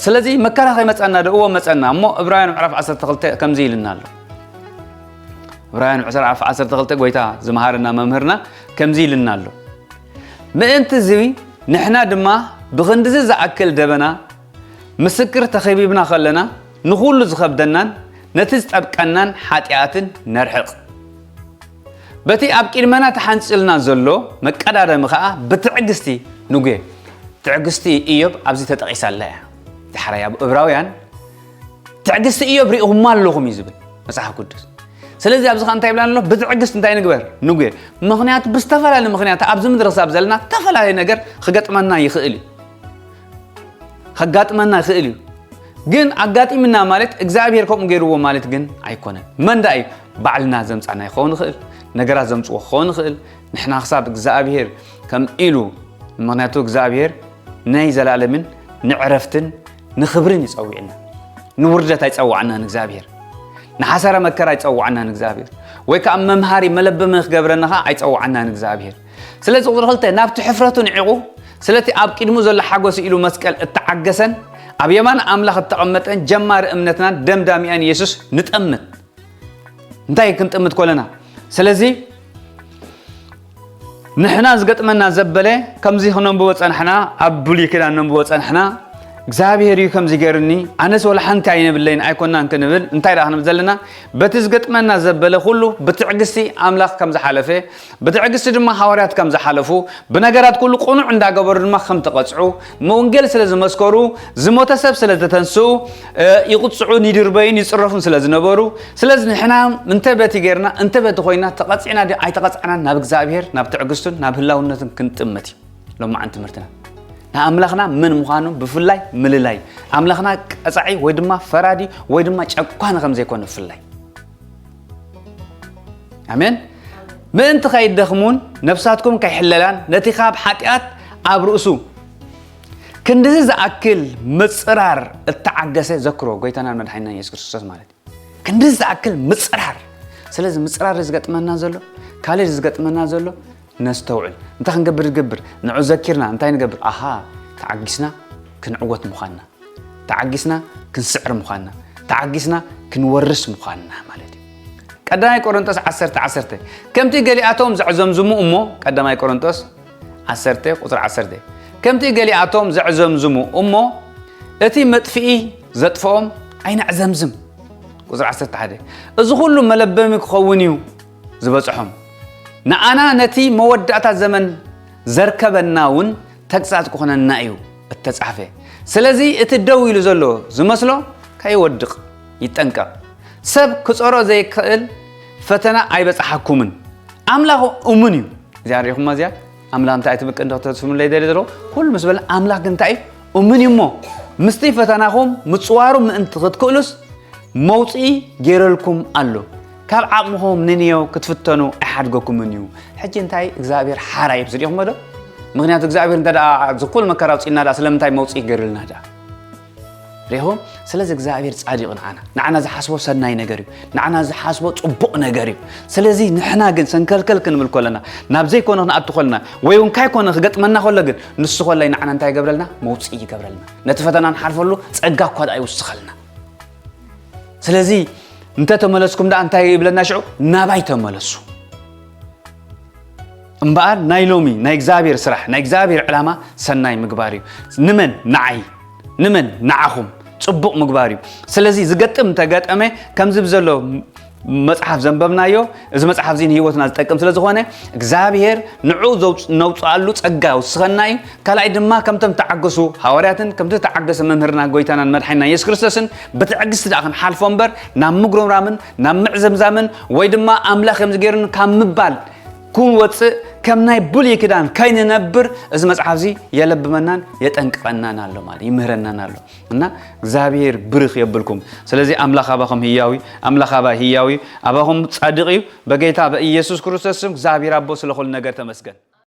ስለዚ መከራ ከይመጸና ዶ እዎ መጸና እሞ ዕብራውያን ምዕራፍ ዓሰርተ ክልተ ከምዚ ኢልና ኣሎ። ዕብራውያን ምዕራፍ ዓሰርተ ክልተ ጎይታ ዝመሃረና መምህርና ከምዚ ኢልና ኣሎ። ምእንቲ እዚ ንሕና ድማ ብኽንድዚ ዝኣክል ደበና ምስክር ተኸቢብና ከለና ንኹሉ ዝኸብደናን ነቲ ዝጠብቀናን ሓጢኣትን ነርሕቕ። በቲ ኣብ ቂድመና ተሓንጺልና ዘሎ መቀዳደሚ ኸኣ ብትዕግስቲ ንጉየ። ትዕግስቲ ኢዮብ ኣብዚ ተጠቒሳ ኣላ እያ። ዳሕራይ ኣብ እብራውያን ትዕግስቲ ኢዮብ ርኢኹማ ኣለኹም እዩ ዝብል መጽሓፍ ቅዱስ። ስለዚ ኣብዚ ኸኣ እንታይ ይብላና ኣሎ? ብትዕግስቲ እንታይ ንግበር? ንጉየ። ምኽንያቱ ብዝተፈላለየ ምኽንያት ኣብዚ ምድሪ ክሳብ ዘለና ዝተፈላለየ ነገር ክገጥመና ይኽእል እዩ። ከጋጥመና ይኽእል እዩ። ግን ኣጋጢምና ማለት እግዚኣብሔር ከምኡ ገይርዎ ማለት ግን ኣይኮነን። መን ደኣ እዩ? ባዕልና ዘምጻናዮ ክኸውን ይኽእል፣ ነገራት ዘምጽዎ ክኸውን ይኽእል። ንሕና ክሳብ እግዚኣብሔር ከም ኢሉ፣ ምኽንያቱ እግዚኣብሔር ናይ ዘላለምን ንዕረፍትን ንኽብርን እዩ ጸዊዕና። ንውርደት ኣይጸዋዕናን እግዚኣብሔር። ንሓሳረ መከራ ኣይጸውዓናን እግዚኣብሔር፣ ወይ ከዓ መምሃሪ መለበሚ ክገብረና ከዓ ኣይጸውዓናን እግዚኣብሔር። ስለዚ ቁፅሪ ክልተ ናብቲ ሕፍረቱ ንዒቑ ስለቲ ኣብ ቅድሙ ዘሎ ሓጎስ ኢሉ መስቀል እተዓገሰን ኣብ የማን ኣምላኽ እተቐመጠን ጀማሪ እምነትናን ደምዳሚኣን ኢየሱስ ንጠምት። እንታይ ክንጥምት ኮለና? ስለዚ ንሕና ዝገጥመና ዘበለ ከምዚ ክነንብቦ ጸንሕና፣ ኣብ ብሉይ ኪዳን ነንብቦ ጸንሕና፣ እግዚኣብሔር እዩ ከምዚ ገይሩኒ፣ ኣነስ ወላ ሓንቲ ኣይነብለይን ኣይኮናን ክንብል እንታይ ደኣ ክንብል ዘለና? በቲ ዝገጥመና ዘበለ ኩሉ ብትዕግስቲ ኣምላኽ ከም ዝሓለፈ፣ ብትዕግስቲ ድማ ሃዋርያት ከም ዝሓለፉ፣ ብነገራት ኩሉ ቅኑዕ እንዳገበሩ ድማ ከም ተቐጽዑ፣ ወንጌል ስለ ዝመስከሩ፣ ዝሞተ ሰብ ስለ ዝተንስኡ፣ እ፣ ይቕጽዑን ይድርበዩን ይጽረፉን ስለ ዝነበሩ፣ ስለዚ ንሕና እንተ በቲ ጌርና እንተ በቲ ኮይና ተቐጺዕና ድዩ ኣይተቐጻዕናን ናብ እግዚኣብሔር ናብ ትዕግስቱን ናብ ህላውነቱን ክንጥምት እዩ ሎማዓን ትምህርትና። ንኣምላኽና መን ምዃኑ ብፍላይ ምልላይ፣ ኣምላኽና ቀጻዒ ወይ ድማ ፈራዲ ወይ ድማ ጨኳኒ ከም ዘይኮነ ብፍላይ። ኣሜን። ምእንቲ ከይደኽሙን ነፍሳትኩም ከይሕለላን ነቲ ካብ ሓጢኣት ኣብ ርእሱ ክንድዚ ዝኣክል ምጽራር እተዓገሰ ዘክሮ፣ ጎይታናን መድሓኒናን የሱስ ክርስቶስ ማለት እዩ። ክንድዚ ዝኣክል ምጽራር። ስለዚ ምጽራር ዝገጥመና ዘሎ፣ ካልእ ዝገጥመና ዘሎ ነስተውዕል። እንታይ ክንገብር ዝገብር? ንዑ ዘኪርና እንታይ ንገብር? ኣሃ፣ ተዓጊስና ክንዕወት ምዃንና፣ ተዓጊስና ክንስዕር ምዃንና፣ ተዓጊስና ክንወርስ ምዃንና ማለት እዩ። ቀዳማይ ቆሮንጦስ ዓሰርተ ዓሰርተ፣ ከምቲ ገሊኣቶም ዘዕዘምዝሙ እሞ፣ ቀዳማይ ቆሮንጦስ ዓሰርተ ቁጽሪ ዓሰርተ፣ ከምቲ ገሊኣቶም ዘዕዘምዝሙ እሞ፣ እቲ መጥፍኢ ዘጥፍኦም ኣይነዕዘምዝም። ቁጽሪ ዓሰርተ ሓደ፣ እዚ ኩሉ መለበሚ ክኸውን እዩ ዝበጽሖም። ንኣና ነቲ መወዳእታ ዘመን ዘርከበና እውን ተግሳጽ ክኾነና እዩ እተጻሕፈ። ስለዚ እቲ ደው ኢሉ ዘሎ ዝመስሎ ከይወድቕ ይጠንቀቕ። ሰብ ክጸሮ ዘይክእል ፈተና ኣይበጽሓኩምን። ኣምላኽ እሙን እዩ። እዚኣ ርኢኹማ እዚኣ? ኣምላኽ እንታይ ትብል ቅንዲ ከተስፍሙለይ ደሊ ዘለዎ? ኩሉ ምስ በለ ኣምላኽ ግን እንታይ እዩ? እሙን እዩ እሞ፣ ምስቲ ፈተናኹም ምጽዋሩ ምእንቲ ክትክእሉስ መውጽኢ ገይረልኩም ኣሎ። ካብ ዓቕምኹም ንንየው ክትፍተኑ ኣይሓድገኩምን እዩ። ሕጂ እንታይ እግዚኣብሔር ሓራ እዩ ዝሪኢኹሞ ዶ? ምኽንያቱ እግዚኣብሔር እንተ ደኣ እዚ ኩሉ መከራ ኣውጺእና ደኣ ስለምንታይ መውጽኢ ገይሩልና ደኣ? ሪኹም? ስለዚ እግዚኣብሔር ጻድቕ ንዓና። ንዓና ዝሓስቦ ሰናይ ነገር እዩ። ንዓና ዝሓስቦ ጽቡቕ ነገር እዩ። ስለዚ ንሕና ግን ሰንከልከል ክንብል ከለና፣ ናብ ዘይኮነ ክንኣቱ ከለና፣ ወይ እውን ካይኮነ ክገጥመና ከሎ ግን፣ ንሱ ከላይ ንዓና እንታይ ይገብረልና? መውጽኢ ይገብረልና። ነቲ ፈተና ንሓልፈሉ ጸጋ እኳ ደኣ ይውስኸልና። ስለዚ እንተ ተመለስኩም ደኣ እንታይ ይብለና ሽዑ? ናባይ ተመለሱ። እምበኣር ናይ ሎሚ ናይ እግዚኣብሔር ስራሕ፣ ናይ እግዚኣብሔር ዕላማ ሰናይ ምግባር እዩ። ንመን? ንዓይ። ንመን? ንዓኹም። ጽቡቕ ምግባር እዩ። ስለዚ ዝገጥም እንተገጠመ ከምዚ ብዘሎ መጽሓፍ ዘንበብናዮ፣ እዚ መጽሓፍ እዚ ንህይወትና ዝጠቅም ስለ ዝኾነ እግዚኣብሔር ንዑ ዘውጽ-፣ ነውጽኣሉ ጸጋ ይውስኸና እዩ። ካልኣይ ድማ ከምቶም ተዓገሱ ሃዋርያትን ከምቲ ተዓገሰ መምህርና ጎይታናን መድሓኒና የሱስ ክርስቶስን ብትዕግስቲ ደኣ ክንሓልፎ እምበር ናብ ምጉርምራምን ናብ ምዕዘምዛምን ወይ ድማ ኣምላኽ ከምዚ ገይሩን ካብ ምባል ክንወጽእ ከም ናይ ብሉይ ኪዳን ከይንነብር እዚ መጽሓፍ እዚ የለብመናን የጠንቅቐናን ኣሎ ማለት ይምህረናን ኣሎ። እና እግዚኣብሔር ብርኽ የብልኩም። ስለዚ ኣምላኽ ኣባኹም ህያዊ፣ ኣምላኽ ኣባይ ህያዊ፣ ኣባኹም ጻድቕ እዩ። በጌታ በኢየሱስ ክርስቶስ ስም እግዚኣብሔር ኣቦ ስለ ኩሉ ነገር ተመስገን።